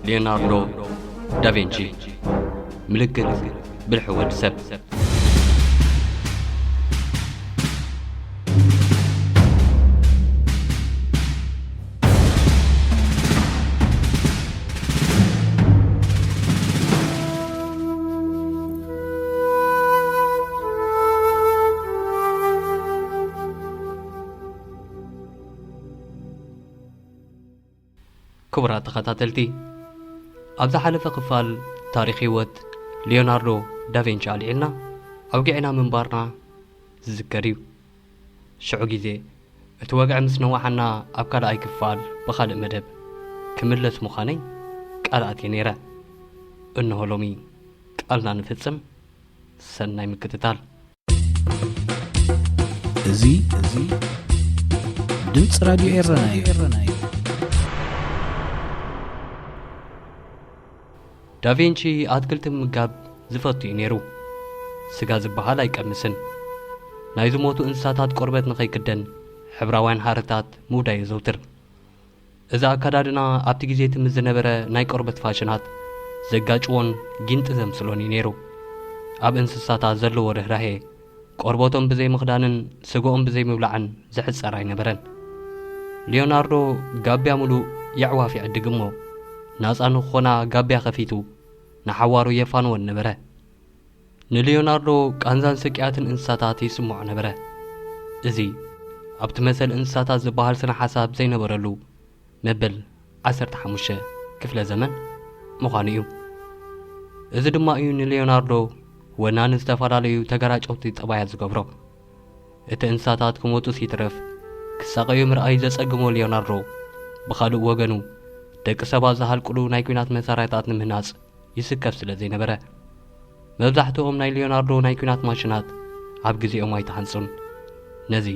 ሊዮናርዶ ዳቪንቺ፣ ምልክት ብልሒ ወዲ ሰብ። ክቡራት ተኸታተልቲ፣ ኣብ ዝሓለፈ ክፋል ታሪኽ ህይወት ሊዮናርዶ ዳቪንቺ ኣልዒልና ኣውጊዕና ምንባርና ዝዝከር እዩ። ሽዑ ግዜ እቲ ወግዒ ምስ ነዋሓና፣ ኣብ ካልኣይ ክፋል ብኻልእ መደብ ክምለስ ምዃነይ ቃል ኣትየ ነይረ። እንሆ ሎሚ ቃልና ንፍጽም። ሰናይ ምክትታል። እዚ፣ እዚ ድምፂ ራዲዮ ኤረና እዩ። ዳቪንቺ ኣትክልቲ ምምጋብ ዝፈቱ እዩ ነይሩ። ስጋ ዝበሃል ኣይቀምስን። ናይ ዝሞቱ እንስሳታት ቆርበት ንኸይክደን ሕብራውያን ሃርታት ምውዳይ የዘውትር። እዚ ኣከዳድና ኣብቲ ግዜ እቲ ምስ ዝነበረ ናይ ቆርበት ፋሽናት ዘጋጭዎን ጊንጢ ዘምስሎን እዩ ነይሩ። ኣብ እንስሳታት ዘለዎ ርህራሄ፣ ቆርበቶም ብዘይ ምኽዳንን ስግኦም ብዘይ ምብላዕን ዝሕጸር ኣይነበረን። ሊዮናርዶ ጋብያ ምሉእ የዕዋፍ ይዕድግ እሞ፣ ናጻ ንኽኾና ጋብያ ከፊቱ ንሓዋሩ የፋንወን ነበረ። ንሊዮናርዶ ቃንዛን ስቅያትን እንስሳታት ይስምዖ ነበረ። እዚ ኣብቲ መሰል እንስሳታት ዝበሃል ስነ ሓሳብ ዘይነበረሉ መበል ዓሰርተ ሓሙሽተ ክፍለ ዘመን ምዃኑ እዩ። እዚ ድማ እዩ ንሊዮናርዶ ወናኒ ዝተፈላለዩ ተገራጨውቲ ጠባያት ዝገብሮ። እቲ እንስሳታት ክሞቱስ ይትረፍ ክሳቐዩ ምርኣይ ዘጸግሞ ሊዮናርዶ፣ ብኻልእ ወገኑ ደቂ ሰባት ዝሃልቁሉ ናይ ኲናት መሳርያታት ንምህናጽ ይስከፍ ስለ ዘይነበረ፣ መብዛሕትኦም ናይ ሊዮናርዶ ናይ ኲናት ማሽናት ኣብ ግዜኦም ኣይተሃንጹን። ነዚ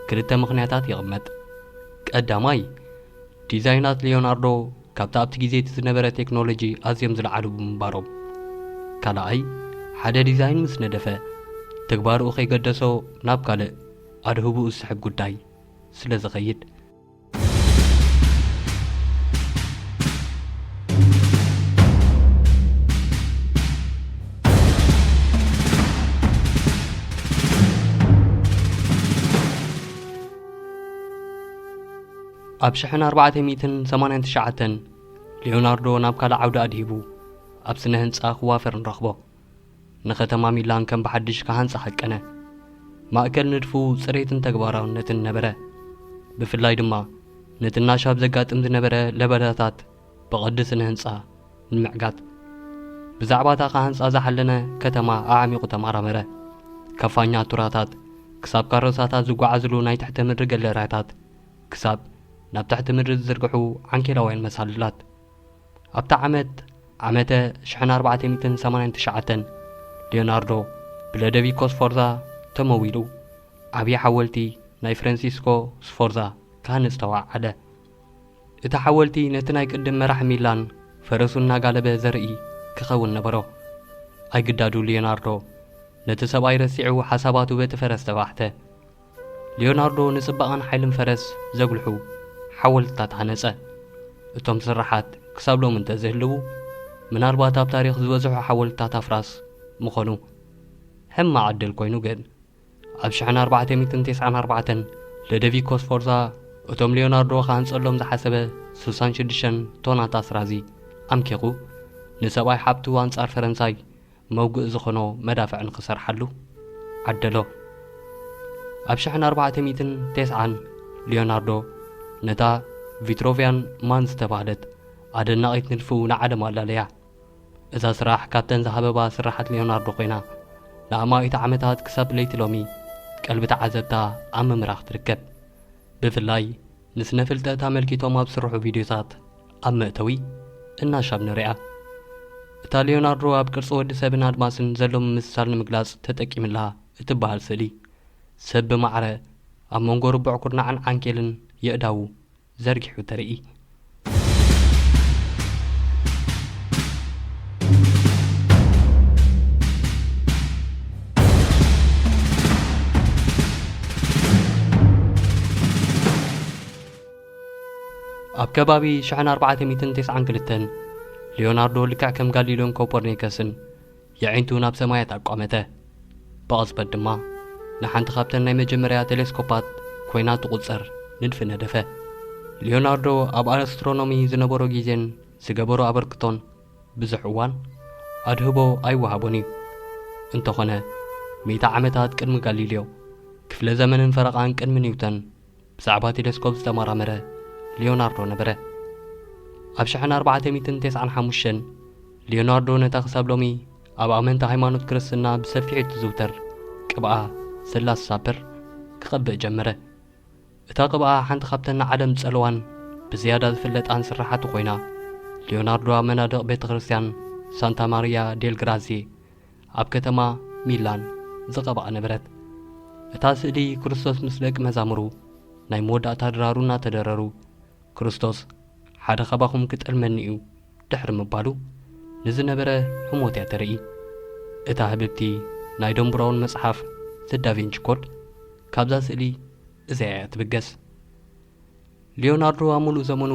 ክልተ ምኽንያታት የቕመጥ። ቀዳማይ፣ ዲዛይናት ሊዮናርዶ ካብቲ ኣብቲ ግዜ እቲ ዝነበረ ቴክኖሎጂ ኣዝዮም ዝለዓሉ ብምንባሮም። ካልኣይ፣ ሓደ ዲዛይን ምስ ነደፈ፣ ተግባርኡ ከይገደሶ ናብ ካልእ ኣድህቡኡ ዝስሕብ ጉዳይ ስለ ዝኸይድ። ኣብ ሽሕን ኣርባዕተ ሚእትን ሰማንያን ትሽዓተን ሊዮናርዶ ናብ ካልእ ዓውዲ ኣድሂቡ ኣብ ስነ ህንጻ ክዋፈር ንረኽቦ። ንከተማ ሚላን ከም ብሓድሽ ክሃንጻ ሃቀነ። ማእከል ንድፉ ጽሬትን ተግባራውነትን ነበረ። ብፍላይ ድማ ነቲ እናሻብ ዘጋጥም ዝነበረ ለበዳታት ብቕዲ ስነ ህንጻ ንምዕጋት። ብዛዕባ እታ ክሃንጻ ዝሓለነ ከተማ ኣዕሚቑ ተመራመረ። ካብ ፋኛቱራታት ክሳብ ካሮሳታት ዝጓዓዝሉ ናይ ትሕቲ ምድሪ ገለርያታት፣ ክሳብ ናብ ትሕቲ ምድሪ ዝዝርግሑ ዓንኬላውያን መሳልላት። ኣብታ ዓመት፣ ዓመተ ሽሕን ኣርባዕተ ሚእትን ሰማንያን ትሽዓተን፣ ሊዮናርዶ ብለደቪኮ ስፎርዛ ተመዊሉ፣ ዓብዪ ሓወልቲ ናይ ፍራንሲስኮ ስፎርዛ ክሃንጽ ተወዓዓለ። እቲ ሓወልቲ ነቲ ናይ ቅድም መራሒ ሚላን ፈረሱ እናጋለበ ዘርኢ ክኸውን ነበሮ። ኣይግዳዱ ሊዮናርዶ ነቲ ሰብኣይ ረሲዑ ሓሳባቱ በቲ ፈረስ ተባሕተ። ሊዮናርዶ ንጽባቐን ሓይልን ፈረስ ዘጉልሑ ሓወልትታት ሃነጸ። እቶም ስርሓት ክሳብ ሎሚ እንተዝህልዉ፣ ምናልባት ኣብ ታሪኽ ዝበዝሑ ሓወልትታት ኣፍራስ ምኾኑ። ሕማቕ ዕድል ኮይኑ ግን፣ ኣብ ሽሕን ኣርባዕተ ሚእትን ተስዓን ኣርባዕተን ለደቪኮ ስፎርዛ እቶም ሊዮናርዶ ክሃንጸሎም ዝሓሰበ ስሳን ሽዱሽተን ቶናት ኣስራዚ ኣምኪኹ፣ ንሰብኣይ ሓብቱ ኣንጻር ፈረንሳይ መውግእ ዝኾኖ መዳፍዕ ንኽሰርሓሉ ዓደሎ። ኣብ ሽሕን ኣርባዕተ ሚእትን ተስዓን ሊዮናርዶ ነታ ቪትሮቪያን ማን ዝተባህለት ኣደናቒት ንድፉ ንዓለም ኣላለያ። እዛ ስራሕ ካብተን ዝሃበባ ስራሓት ሊዮናርዶ ኮይና፣ ንኣማኢት ዓመታት ክሳብ ለይቲ ሎሚ ቀልቢ ተዓዘብታ ኣብ ምምራኽ ትርከብ። ብፍላይ ንስነ ፍልጠት ኣመልኪቶም ኣብ ዝስርሑ ቪድዮታት ኣብ መእተዊ እናሻብ ንሪኣ። እታ ሊዮናርዶ ኣብ ቅርጺ ወዲ ሰብን ኣድማስን ዘሎ ምምስሳል ንምግላጽ ተጠቂምላ እትበሃል ስእሊ፣ ሰብ ብማዕረ ኣብ መንጎ ርቡዕ ኩርናዕን ዓንኬልን የእዳዉ ዘርጊሑ ተርኢ። ኣብ ከባቢ ሽሕን ኣርባዕተ ሚእትን ተስዓን ክልተን ሊዮናርዶ ልክዕ ከም ጋሊልዮን ኮፐርኒከስን የዒንቱ ናብ ሰማያት ኣቋመተ። ብቕጽበት ድማ ንሓንቲ ካብተን ናይ መጀመርያ ቴሌስኮፓት ኮይና ትቑጸር ንድፊ ነደፈ። ሊዮናርዶ ኣብ ኣስትሮኖሚ ዝነበሮ ግዜን ዝገበሮ ኣበርክቶን ብዙሕ እዋን ኣድህቦ ኣይወሃቦን እዩ። እንተኾነ፣ ሚእቲ ዓመታት ቅድሚ ጋሊልዮ፣ ክፍለ ዘመንን ፈረቓን ቅድሚ ኒውተን፣ ብዛዕባ ቴሌስኮፕ ዝተመራመረ ሊዮናርዶ ነበረ። ኣብ ሽሕን ኣርባዕተ ሚእትን ተስዓን ሓሙሽተን፣ ሊዮናርዶ ነታ ክሳብ ሎሚ ኣብ ኣመንቲ ሃይማኖት ክርስትና ብሰፊሑ እትዝውተር ቅብኣ ስላስ ሳፕር ክቐብእ ጀመረ። እታ ቅብኣ ሓንቲ ካብተን ንዓለም ዝጸልዋን ብዝያዳ ዝፍለጣን ስርሓቱ ኮይና፣ ሊዮናርዶ ኣብ መናድቕ ቤተ ክርስቲያን ሳንታ ማሪያ ዴል ግራዜ ኣብ ከተማ ሚላን ዝቐብኣ ነበረት። እታ ስእሊ ክርስቶስ ምስ ደቂ መዛሙሩ ናይ መወዳእታ ድራሩ እናተደረሩ፣ ክርስቶስ ሓደ ካባኹም ክጠልመኒ እዩ ድሕሪ ምባሉ ንዝነበረ ህሞት እያ ተርኢ። እታ ህብብቲ ናይ ደንቡራውን መጽሓፍ ዘ ዳቪንቺ ኮድ ካብዛ ስእሊ እዚኣ እያ ትብገስ። ሊዮናርዶ ኣብ ምሉእ ዘመኑ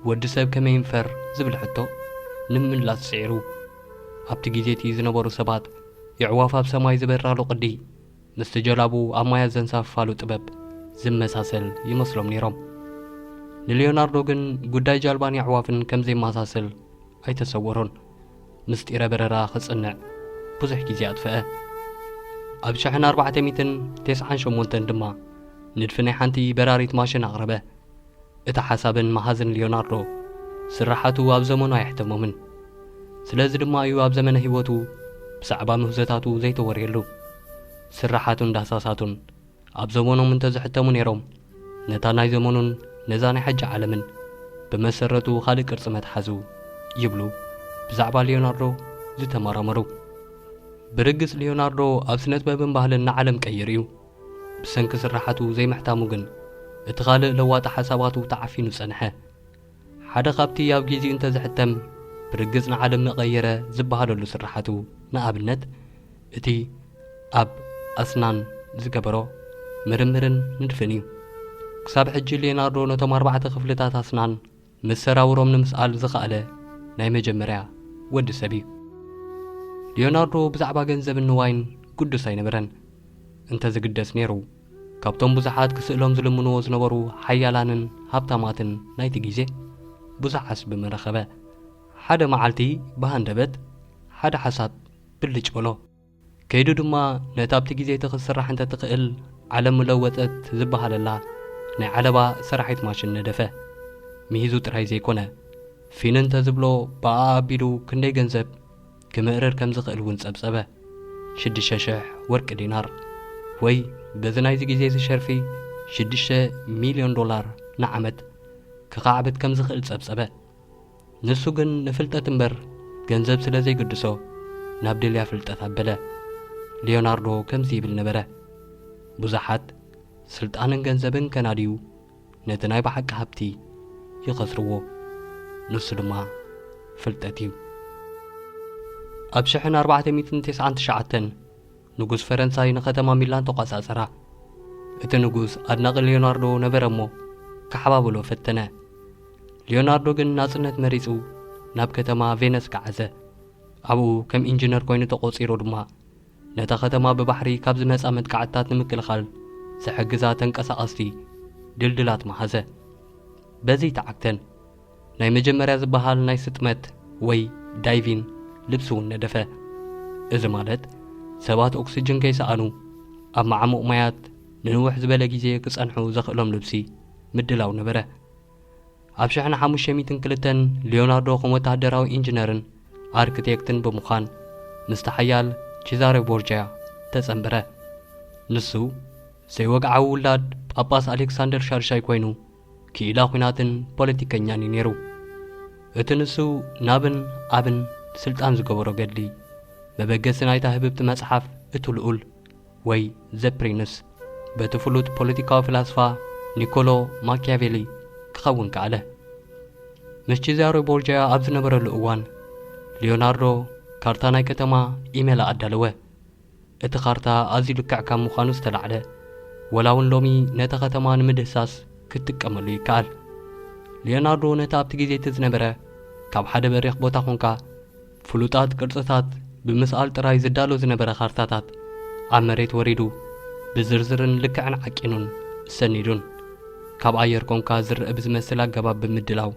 ወዲ ሰብ ከመይ ይንፈር ዝብል ሕቶ ንምምላስ ጽዒሩ። ኣብቲ ግዜ እቲ ዝነበሩ ሰባት የዕዋፍ ኣብ ሰማይ ዝበራሉ ቅዲ ምስቲ ጀላቡ ኣብ ማያት ዘንሳፍፋሉ ጥበብ ዝመሳሰል ይመስሎም ነይሮም። ንሊዮናርዶ ግን ጉዳይ ጃልባን የዕዋፍን ከም ዘይመሳሰል ኣይተሰወሮን። ምስጢረ በረራ ክጽንዕ ብዙሕ ግዜ ኣጥፈአ። ኣብ ሽሕን ኣርባዕተ ሚእትን ተስዓን ሸሞንተን ድማ ንድፊ ናይ ሓንቲ በራሪት ማሽን ኣቕረበ። እቲ ሓሳብን መሃዝን ሊዮናርዶ ስራሓቱ ኣብ ዘመኑ ኣየሕተሞምን። ስለዚ ድማ እዩ ኣብ ዘመነ ህይወቱ ብዛዕባ ምህዞታቱ ዘይተወርየሉ። ስራሓቱን ዳህሳሳቱን ኣብ ዘመኖም እንተዝሕተሙ ነይሮም፣ ነታ ናይ ዘመኑን ነዛ ናይ ሕጂ ዓለምን ብመሰረቱ ካልእ ቅርጺ መትሓዙ ይብሉ ብዛዕባ ሊዮናርዶ ዝተመራመሩ። ብርግጽ ሊዮናርዶ ኣብ ስነ ጥበብን ባህልን ንዓለም ቀይሩ እዩ። ብሰንኪ ስራሓቱ ዘይምሕታሙ ግን እቲ ካልእ ለዋጢ ሓሳባቱ ተዓፊኑ ጸንሐ። ሓደ ካብቲ ኣብ ግዜኡ እንተዝሕተም ብርግጽ ንዓለም ምቐየረ ዝበሃለሉ ስራሓቱ ንኣብነት እቲ ኣብ ኣስናን ዝገበሮ ምርምርን ንድፍን እዩ። ክሳብ ሕጂ ሊዮናርዶ ነቶም ኣርባዕተ ክፍልታት ኣስናን መሰራውሮም ንምስኣል ዝኸኣለ ናይ መጀመርያ ወዲ ሰብ እዩ። ሊዮናርዶ ብዛዕባ ገንዘብን ንዋይን ግዱስ ኣይነበረን። እንተ ዝግደስ ነይሩ፣ ካብቶም ብዙሓት ክስእሎም ዝልምንዎ ዝነበሩ ሓያላንን ሃብታማትን ናይቲ ግዜ ብዙሕ ዓስቢ ምረኸበ። ሓደ መዓልቲ ብሃንደበት ሓደ ሓሳብ ብልጭ በሎ። ከይዱ ድማ ነታ ኣብቲ ግዜ እቲ ክትስራሕ እንተትኽእል ዓለም ምለወጠት ዝበሃለላ ናይ ዓለባ ሰራሒት ማሽን ነደፈ። ምሂዙ ጥራይ ዘይኮነ፣ ፊን እንተዝብሎ ብኣ ኣቢሉ ክንደይ ገንዘብ ክምእርር ከም ዝኽእል እውን ጸብጸበ። ሽዱሽተ ሽሕ ወርቂ ዲናር ወይ በዚ ናይዚ ግዜ እዚ ሸርፊ ሽዱሽተ ሚልዮን ዶላር ንዓመት ክኻዕብት ከም ዝኽእል ጸብጸበ። ንሱ ግን ንፍልጠት እምበር ገንዘብ ስለ ዘይግድሶ ናብ ደልያ ፍልጠት ኣበለ። ሊዮናርዶ ከምዚ ይብል ነበረ፣ ብዙሓት ስልጣንን ገንዘብን ከናድዩ ነቲ ናይ ብሓቂ ሃብቲ ይኸስርዎ፣ ንሱ ድማ ፍልጠት እዩ። ኣብ ሽሕን ኣርባዕተ ሚእትን ተስዓን ትሽዓተን ንጉስ ፈረንሳይ ንኸተማ ሚላን ተቋጻጸራ። እቲ ንጉስ ኣድናቒ ሊዮናርዶ ነበረ እሞ ክሓባብሎ ፈተነ። ሊዮናርዶ ግን ናጽነት መሪጹ ናብ ከተማ ቬነስ ገዓዘ። ኣብኡ ከም ኢንጂነር ኮይኑ ተቖጺሩ ድማ ነታ ከተማ ብባሕሪ ካብ ዝመጻ መጥቃዕትታት ንምክልኻል ዝሕግዛ ተንቀሳቐስቲ ድልድላት መሃዘ። በዚ ተዓግተን ናይ መጀመርያ ዝበሃል ናይ ስጥመት ወይ ዳይቪን ልብሲ እውን ነደፈ። እዚ ማለት ሰባት ኦክስጅን ከይሰኣኑ ኣብ መዓሙቕ ማያት ንንውሕ ዝበለ ግዜ ክጸንሑ ዘኽእሎም ልብሲ ምድላው ነበረ። ኣብ ሽሕን ሓሙሽተ ሚእትን ክልተን ሊዮናርዶ ከም ወተሃደራዊ ኢንጂነርን ኣርክቴክትን ብምዃን ምስቲ ሓያል ቺዛሬ ቦርጃ ተጸንበረ። ንሱ ዘይወግዓዊ ውላድ ጳጳስ ኣሌክሳንደር ሻድሻይ ኮይኑ ክኢላ ኲናትን ፖለቲከኛን እዩ ነይሩ። እቲ ንሱ ናብን ኣብን ስልጣን ዝገበሮ ገድሊ መበገሲ ናይታ ህብብቲ መጽሓፍ እቲ ልኡል ወይ ዘ ፕሪንስ በቲ ፍሉጥ ፖለቲካዊ ፍላስፋ ኒኮሎ ማኪያቬሊ ክኸውን ከኣለ። ምስ ቺዛሮ ቦርጃ ኣብ ዝነበረሉ እዋን ሊዮናርዶ ካርታ ናይ ከተማ ኢሜላ ኣዳለወ። እቲ ካርታ ኣዝዩ ልክዕ ካብ ምዃኑ ዝተላዕለ፣ ወላ እውን ሎሚ ነታ ከተማ ንምድህሳስ ክትጥቀመሉ ይከኣል። ሊዮናርዶ ነቲ ኣብቲ ግዜ እቲ ዝነበረ ካብ ሓደ በሪኽ ቦታ ኾንካ ፍሉጣት ቅርጽታት ብምስኣል ጥራይ ዝዳሎ ዝነበረ ካርታታት ኣብ መሬት ወሪዱ ብዝርዝርን ልክዕን ዓቂኑን ሰኒዱን፣ ካብ ኣየር ኮንካ ዝረአ ብዝመስል ኣገባብ ብምድላው፣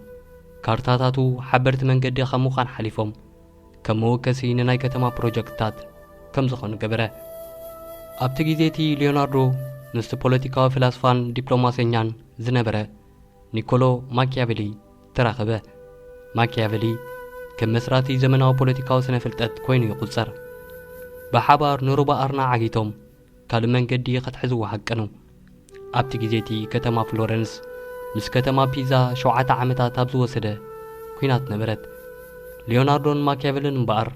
ካርታታቱ ሓበርቲ መንገዲ ካብ ምዃን ሓሊፎም ከም መወከሲ ንናይ ከተማ ፕሮጀክትታት ከም ዝኾኑ ገበረ። ኣብቲ ግዜ እቲ ሊዮናርዶ ምስቲ ፖለቲካዊ ፍላስፋን ዲፕሎማሰኛን ዝነበረ ኒኮሎ ማኪያቨሊ ተራኸበ። ማኪያቨሊ ከም መስራቲ ዘመናዊ ፖለቲካዊ ስነ ፍልጠት ኮይኑ ይቑጸር። ብሓባር ንሩባ ኣርና ዓጊቶም ካልእ መንገዲ ከትሕዝዎ ሃቀኑ። ኣብቲ ግዜ እቲ ከተማ ፍሎረንስ ምስ ከተማ ፒዛ ሸውዓተ ዓመታት ኣብ ዝወሰደ ኲናት ነበረት። ሊዮናርዶን ማኪያቨልን እምበኣር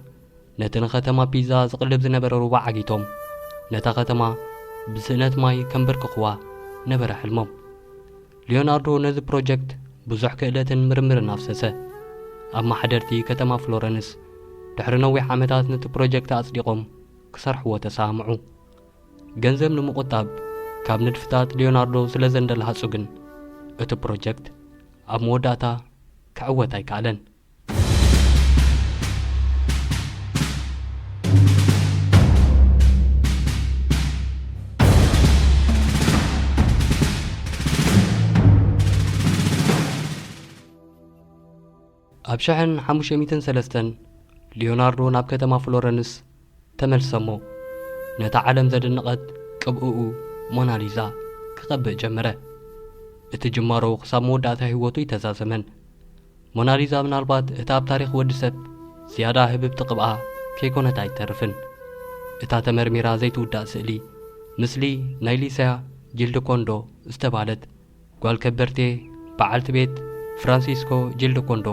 ነቲ ንከተማ ፒዛ ዝቕልብ ዝነበረ ሩባ ዓጊቶም ነታ ከተማ ብስእነት ማይ ከንበርክኽዋ ነበረ ሕልሞም። ሊዮናርዶ ነዚ ፕሮጀክት ብዙሕ ክእለትን ምርምርን ኣፍሰሰ። ኣብ ማሕደርቲ ከተማ ፍሎረንስ ድሕሪ ነዊሕ ዓመታት ነቲ ፕሮጀክት ኣጽዲቖም ክሰርሕዎ ተሰማምዑ። ገንዘብ ንምቑጣብ ካብ ንድፍታት ሊዮናርዶ ስለ ዘንደልሃጹ ግን፣ እቲ ፕሮጀክት ኣብ መወዳእታ ክዕወት ኣይከኣለን። ኣብ ሽሕን ሓሙሽተ ሚእትን ሰለስተን ሊዮናርዶ ናብ ከተማ ፍሎረንስ ተመልሰ እሞ፣ ነታ ዓለም ዘደነቐት ቅብእኡ ሞናሊዛ ክቐብእ ጀመረ። እቲ ጅማሮ ክሳብ መወዳእታ ህይወቱ ኣይተዛዘመን። ሞናሊዛ ምናልባት እታ ኣብ ታሪኽ ወዲ ሰብ ዝያዳ ህብብቲ ቅብኣ ከይኮነት ኣይተርፍን። እታ ተመርሚራ ዘይትውዳእ ስእሊ፣ ምስሊ ናይ ሊስያ ጂልደኮንዶ ዝተባህለት ጓል ከበርቴ በዓልቲ ቤት ፍራንሲስኮ ጂልደኮንዶ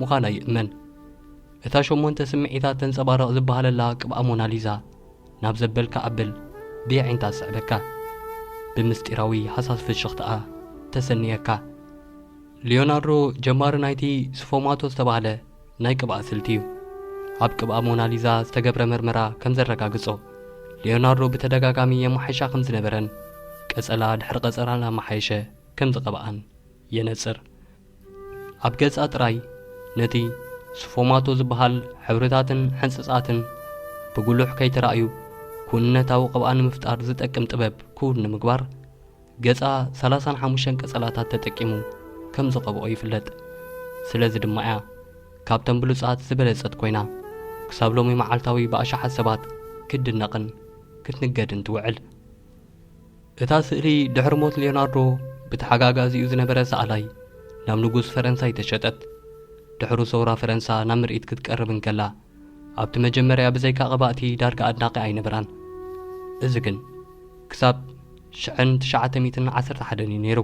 ምዃና ይእመን። እታ ሸሞንተ ስምዒታት ተንጸባርቕ ዝበሃለላ ቅብኣ ሞናሊዛ፣ ናብ ዘበልካ ኣብል ብየዒንታ ትስዕበካ። ብምስጢራዊ ሃሳስ ፍሽኽታኣ ተሰንየካ። ሊዮናርዶ ጀማሪ ናይቲ ስፎማቶ ዝተባህለ ናይ ቅብኣ ስልቲ እዩ። ኣብ ቅብኣ ሞናሊዛ ዝተገብረ መርመራ ከም ዘረጋግጾ፣ ሊዮናርዶ ብተደጋጋሚ የመሓይሻ ከም ዝነበረን ቀጸላ ድሕሪ ቀጸላ እናመሓየሸ ከም ዝቐብኣን የነጽር። ኣብ ገጻ ጥራይ ነቲ ስፎማቶ ዝበሃል ሕብርታትን ሕንጽጻትን ብጉሉሕ ከይተራእዩ፣ ክውንነታዊ ቅብኣ ንምፍጣር ዝጠቅም ጥበብ ክዉን ንምግባር፣ ገጻ ሰላሳን ሓሙሽተን ቀጸላታት ተጠቂሙ ከም ዝቐብኦ ይፍለጥ። ስለዚ ድማ እያ ካብተን ብሉጻት ዝበለጸት ኮይና፣ ክሳብ ሎሚ መዓልታዊ ብኣሽሓት ሰባት ክትድነቕን ክትንገድን ትውዕል። እታ ስእሊ ድሕሪ ሞት ሊዮናርዶ፣ ብተሓጋጋዚኡ ዝነበረ ሰኣላይ ናብ ንጉስ ፈረንሳይ ተሸጠት። ድሕሩ ሰውራ ፈረንሳ ናብ ምርኢት ክትቀርብ እንከላ፣ ኣብቲ መጀመርያ ብዘይካ ቀባእቲ ዳርጋ ኣድናቒ ኣይነበራን። እዚ ግን ክሳብ ሽሕን ትሽዓተ ሚእትን ዓሰርተ ሓደን እዩ ነይሩ።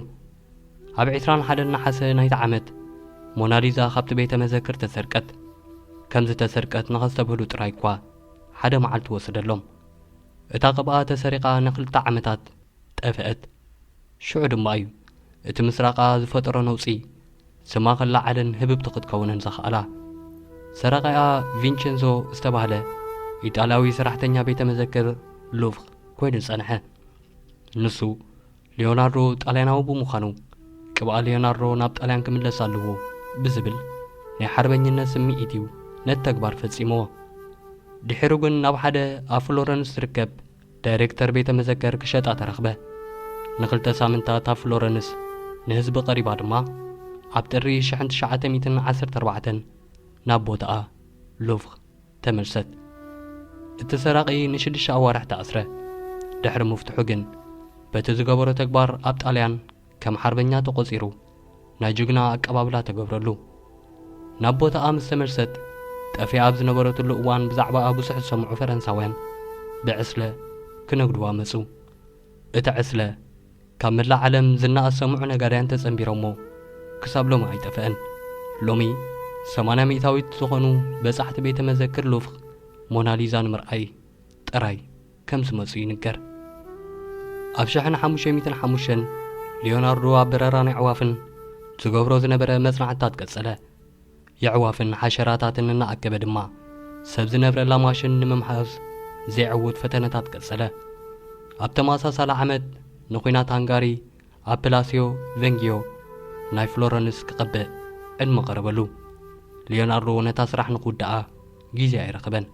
ኣብ ዕስራን ሓደን ነሓሰ ናይቲ ዓመት፣ ሞናሊዛ ካብቲ ቤተ መዘክር ተሰርቀት። ከም ዝተሰርቀት ንኸስተብህሉ ጥራይ እኳ ሓደ መዓልቲ ወሰደሎም። እታ ቅብኣ ተሰሪቓ ንኽልተ ዓመታት ጠፍአት። ሽዑ ድማ እዩ እቲ ምስራቓ ዝፈጠሮ ነውጺ ስማ ክለዓልን ህብብቲ ክትከውንን ዘኽኣላ። ሰራቒኣ ቪንቸንዞ ዝተባህለ ኢጣልያዊ ሰራሕተኛ ቤተ መዘክር ሉቭር ኮይኑ ጸንሐ። ንሱ፣ ሊዮናርዶ ጣልያናዊ ብምዃኑ፣ ቅብኣ ሊዮናርዶ ናብ ጣልያን ክምለስ ኣለዎ ብዝብል ናይ ሓርበኝነት ስምዒት እዩ ነቲ ተግባር ፈጺምዎ። ድሒሩ ግን ናብ ሓደ ኣብ ፍሎረንስ ዝርከብ ዳይሬክተር ቤተ መዘክር ክሸጣ ተረኽበ። ንኽልተ ሳምንታት ኣብ ፍሎረንስ ንህዝቢ ቀሪባ ድማ፣ ኣብ ጥሪ ሽሕን ትሽዓተ ሚእትን ዓሰርተ ኣርባዕተን ናብ ቦታኣ ሉቭር ተመልሰት። እቲ ሰራቒ ንሽዱሽተ ኣዋርሕ ተኣስረ። ድሕሪ ምፍትሑ ግን፣ በቲ ዝገበሮ ተግባር ኣብ ጣልያን ከም ሓርበኛ ተቖጺሩ፣ ናይ ጅግና ኣቀባብላ ተገብረሉ። ናብ ቦታኣ ምስ ተመልሰት፣ ጠፊኣ ኣብ ዝነበረትሉ እዋን ብዛዕባኣ ብዙሕ ዝሰምዑ ፈረንሳውያን ብዕስለ ክነግድዋ መጹ። እቲ ዕስለ ካብ መላእ ዓለም ዝናኣ ዝሰምዑ ነጋድያን ተጸንቢሮሞ ክሳብ ሎሚ ኣይጠፍአን። ሎሚ ሰማንያ ሚእታዊት ዝኾኑ በጻሕቲ ቤተ መዘክር ሉቭር ሞናሊዛ ንምርኣይ ጥራይ ከም ዝመጹ ይንገር። ኣብ ሽሕን ሓሙሽተ ሚእትን ሓሙሽተን ሊዮናርዶ ኣብ በረራን ኣዕዋፍን ዝገብሮ ዝነበረ መጽናዕትታት ቀጸለ። የዕዋፍን ሓሸራታትን እናኣከበ ድማ ሰብ ዝነብረላ ማሽን ንምምሓዝ ዘይዕዉት ፈተነታት ቀጸለ። ኣብ ተመሳሳሊ ዓመት ንኲናት ሃንጋሪ ኣብ ፕላስዮ ቨንጊዮ ናይ ፍሎረንስ ክቐብእ ዕድመ ቀረበሉ። ሊዮናርዶ ነታ ስራሕ ንክውድኣ ግዜ ኣይረኸበን።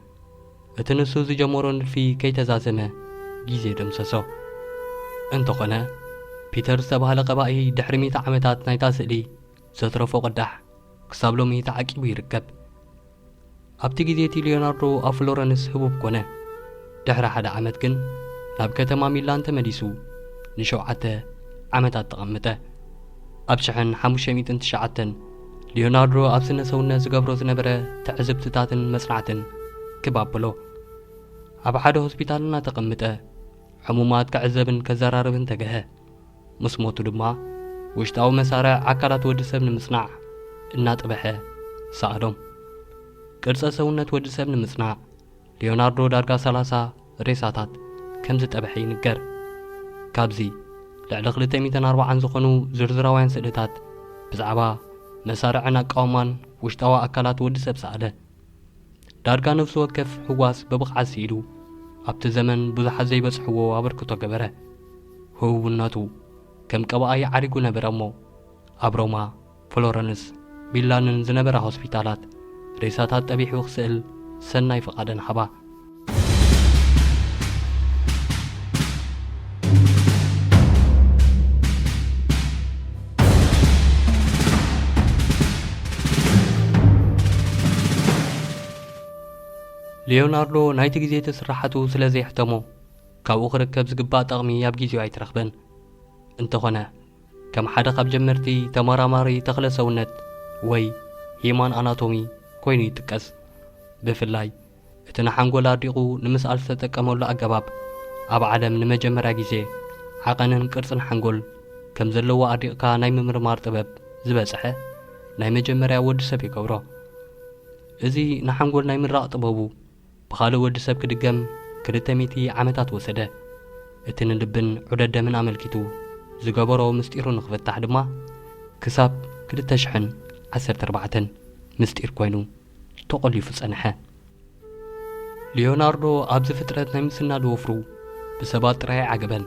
እቲ ንሱ ዝጀመሮ ንድፊ ከይተዛዘመ ግዜ ደምሰሶ። እንተኾነ፣ ፒተር ዝተባህለ ቀባኢ ድሕሪ ሚእቲ ዓመታት ናይታ ስእሊ ዘትረፎ ቅዳሕ ክሳብ ሎሚ ተዓቂቡ ይርከብ። ኣብቲ ግዜ እቲ ሊዮናርዶ ኣብ ፍሎረንስ ህቡብ ኮነ። ድሕሪ ሓደ ዓመት ግን ናብ ከተማ ሚላን ተመሊሱ ንሸውዓተ ዓመታት ተቐመጠ። ኣብ ሽሕን ሓሙሽተ ሚእትን ትሽዓተን ሊዮናርዶ ኣብ ስነ ሰውነት ዝገብሮ ዝነበረ ትዕዝብትታትን መጽናዕትን ክብ ኣብሎ። ኣብ ሓደ ሆስፒታል እናተቐመጠ ሕሙማት ክዕዘብን ከዘራርብን ተገሀ። ምስ ሞቱ ድማ ውሽጣዊ መሳርዕ ኣካላት ወዲ ሰብ ንምጽናዕ እናጠበሐ ሰኣሎም። ቅርጸ ሰውነት ወዲ ሰብ ንምጽናዕ ሊዮናርዶ ዳርጋ ሰላሳ ሬሳታት ከም ዝጠበሐ ይንገር። ካብዚ ልዕሊ ክልተ ሚእትን ኣርባዓን ዝኾኑ ዝርዝራውያን ስእልታት ብዛዕባ መሳርዕን ኣቃውማን ውሽጣዊ ኣካላት ወዲ ሰብ ሰኣለ። ዳርጋ ነፍሲ ወከፍ ህዋስ ብብቕዓት ስኢሉ ኣብቲ ዘመን ብዙሓት ዘይበጽሕዎ ኣበርክቶ ገበረ። ህቡብነቱ ከም ቀባኣይ ዓሪጉ ነበረ እሞ ኣብ ሮማ፣ ፍሎረንስ፣ ሚላንን ዝነበራ ሆስፒታላት ሬሳታት ጠቢሑ ክስእል ሰናይ ፍቓደን ሃባ። ሊዮናርዶ ናይቲ ግዜ እቲ ስራሓቱ ስለ ዘየሕተሞ ካብኡ ክርከብ ዝግባእ ጠቕሚ ኣብ ግዜኡ ኣይትረኽበን። እንተኾነ ከም ሓደ ካብ ጀመርቲ ተመራማሪ ተኽለ ሰውነት ወይ ሂማን ኣናቶሚ ኮይኑ ይጥቀስ። ብፍላይ እቲ ንሓንጎል ኣርዲቑ ንምስኣል ዝተጠቀመሉ ኣገባብ ኣብ ዓለም ንመጀመርያ ግዜ ዓቐንን ቅርጽን ሓንጎል ከም ዘለዎ ኣርዲቕካ ናይ ምምርማር ጥበብ ዝበጽሐ ናይ መጀመርያ ወዲ ሰብ ይገብሮ። እዚ ንሓንጎል ናይ ምራቕ ጥበቡ ብኻልእ ወዲ ሰብ ክድገም ክልተ ሚእቲ ዓመታት ወሰደ። እቲ ንልብን ዑደት ደምን ኣመልኪቱ ዝገበሮ ምስጢሩ ንኽፍታሕ ድማ ክሳብ ክልተ ሽሕን ዓሰርተ ኣርባዕተን ምስጢር ኮይኑ ተቖሊፉ ጸንሐ። ሊዮናርዶ ኣብዚ ፍጥረት ናይ ምስናድ ወፍሩ ብሰባት ጥራይ ኣይዓገበን።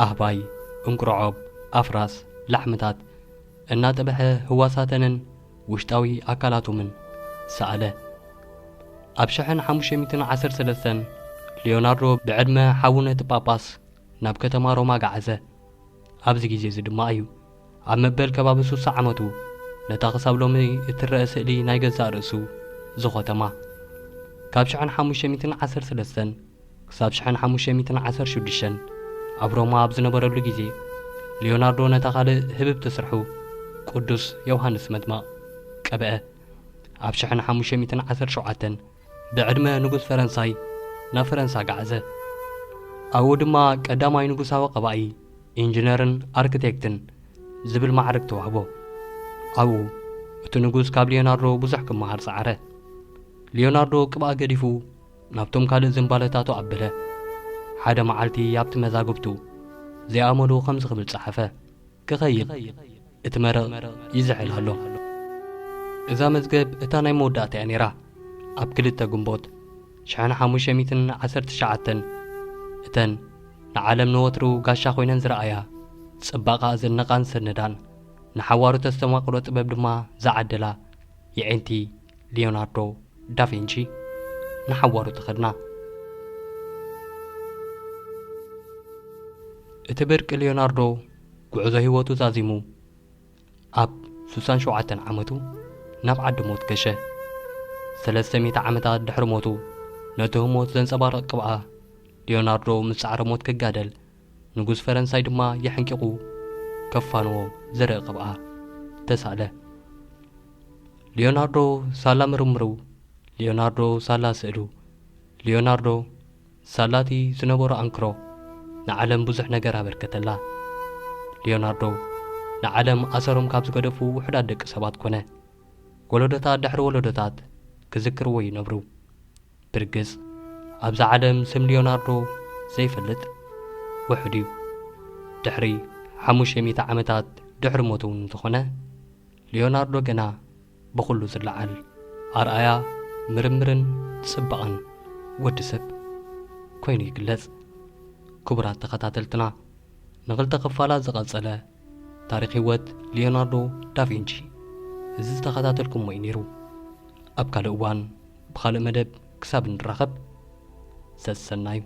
ኣህባይ፣ እንቁርዖብ፣ ኣፍራስ፣ ላሕምታት እናጠበሐ ህዋሳተንን ውሽጣዊ ኣካላቶምን ሰኣለ። ኣብ ሽሕን ሓሙሽተ ሚእትን ዓሰርተ ሰለስተን ሊዮናርዶ ብዕድመ ሓዉ ነቲ ጳጳስ ናብ ከተማ ሮማ ገዓዘ። ኣብዚ ግዜ እዚ ድማ እዩ ኣብ መበል ከባቢ ሱሳ ዓመቱ ነታ ክሳብ ሎሚ እትረአ ስእሊ ናይ ገዛእ ርእሱ ዝኾተማ። ካብ ሽሕን ሓሙሽተ ሚእትን ዓሰርተ ሰለስተን ክሳብ ሽሕን ሓሙሽተ ሚእትን ዓሰርተ ሽዱሽተን ኣብ ሮማ ኣብ ዝነበረሉ ግዜ ሊዮናርዶ ነታ ካልእ ህብብቲ ስርሑ ቅዱስ ዮሃንስ መጥምቕ ቀብአ። ኣብ ሽሕን ሓሙሽተ ሚእትን ዓሰርተ ሸውዓተን ብዕድመ ንጉስ ፈረንሳይ ናብ ፈረንሳ ገዓዘ። ኣብኡ ድማ ቀዳማይ ንጉሳዊ ቀባኢ፣ ኢንጂነርን ኣርክቴክትን ዝብል ማዕርግ ተዋህቦ። ኣብኡ እቲ ንጉስ ካብ ሊዮናርዶ ብዙሕ ክመሃር ጸዓረ። ሊዮናርዶ ቅብኣ ገዲፉ ናብቶም ካልእ ዝንባለታቱ ኣበለ። ሓደ መዓልቲ ኣብቲ መዛግብቱ ዘይኣመሉ ከምዚ ክብል ጸሓፈ። ክኸይድ እቲ መረቕ ይዝሕል ኣሎ። እዛ መዝገብ እታ ናይ መወዳእታ እያ ነይራ። ኣብ ክልተ ግንቦት ሽሕን ሓሙሽተ ሚእትን ዓሰርተ ትሽዓተን እተን ንዓለም ንወትሩ ጋሻ ኮይነን ዝረኣያ ጽባቐኣ ዘነቓን ዝሰነዳን ንሓዋሩ ተስተማቕሮ ጥበብ ድማ ዝዓደላ የዒንቲ ሊዮናርዶ ዳቪንቺ ንሓዋሩ ተኸድና። እቲ ብርቂ ሊዮናርዶ ጉዕዞ ህይወቱ ዛዚሙ ኣብ ሱሳን ሸውዓተን ዓመቱ ናብ ዓዲ ሞት ገሸ። ሰለስተ ሚእቲ ዓመታት ድሕሪ ሞቱ ነቲ ህሞት ዘንጸባርቕ ቅብኣ ሊዮናርዶ ምስ ጻዕሪ ሞት ክጋደል ንጉስ ፈረንሳይ ድማ የሕንቂቑ ከፋንዎ ዘርኢ ቅብኣ ተሳእለ። ሊዮናርዶ ሳላ ምርምሩ፣ ሊዮናርዶ ሳላ ስእሉ፣ ሊዮናርዶ ሳላቲ ዝነበሮ ኣንክሮ ንዓለም ብዙሕ ነገር ኣበርከተላ። ሊዮናርዶ ንዓለም ኣሰሮም ካብ ዝገደፉ ውሑዳት ደቂ ሰባት ኮነ። ወለዶታት ድሕሪ ወለዶታት ክዝክርዎ ይነብሩ። ብርግጽ ኣብዛ ዓለም ስም ሊዮናርዶ ዘይፈልጥ ውሑድ እዩ። ድሕሪ ሓሙሽተ ሚእቲ ዓመታት ድሕሪ ሞቱ እውን እንተኾነ ሊዮናርዶ ገና ብኹሉ ዝለዓል ኣርኣያ ምርምርን ጽባቐን ወዲ ሰብ ኮይኑ ይግለጽ። ክቡራት ተኸታተልትና፣ ንኽልተ ክፋላት ዝቐጸለ ታሪኽ ህይወት ሊዮናርዶ ዳቪንቺ እዚ ዝተኸታተልኩሞ እዩ ነይሩ። ኣብ ካልእ እዋን ብኻልእ መደብ ክሳብ እንራኸብ ሰሰናዩ።